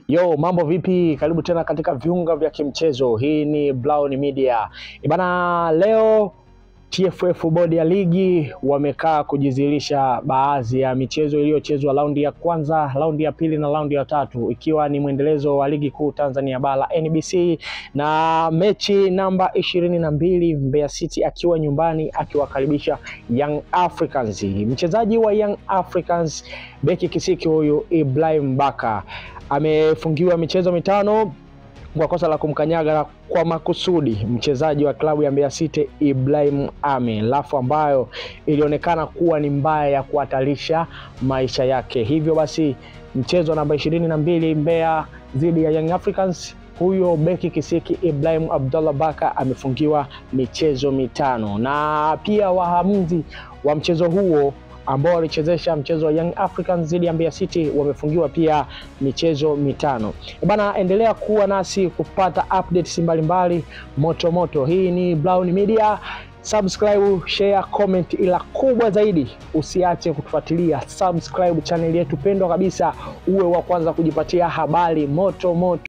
Yo, mambo vipi? Karibu tena katika viunga vya kimchezo. Hii ni Brown Media. Ibana, leo TFF bodi ya ligi wamekaa kujizilisha baadhi ya michezo iliyochezwa raundi ya kwanza, raundi ya pili na raundi ya tatu, ikiwa ni mwendelezo wa ligi kuu Tanzania bara NBC, na mechi namba 22 Mbeya City akiwa nyumbani akiwakaribisha Young Africans. Mchezaji wa Young Africans beki kisiki huyu Ibrahim Baka amefungiwa michezo mitano kwa kosa la kumkanyaga kwa makusudi mchezaji wa klabu ya Mbeya City Ibrahim Ame, lafu ambayo ilionekana kuwa ni mbaya ya kuhatarisha maisha yake. Hivyo basi mchezo namba 22 Mbeya dhidi ya Young Africans, huyo beki kisiki Ibrahim Abdallah Baka amefungiwa michezo mitano. Na pia waamuzi wa mchezo huo ambao walichezesha mchezo wa Young Africans dhidi ya Mbeya City wamefungiwa pia michezo mitano. Bana, endelea kuwa nasi kupata updates mbalimbali moto moto. Hii ni Brown Media. Subscribe, share, comment, ila kubwa zaidi usiache kutufuatilia. Subscribe channel yetu pendwa kabisa, uwe wa kwanza kujipatia habari moto moto.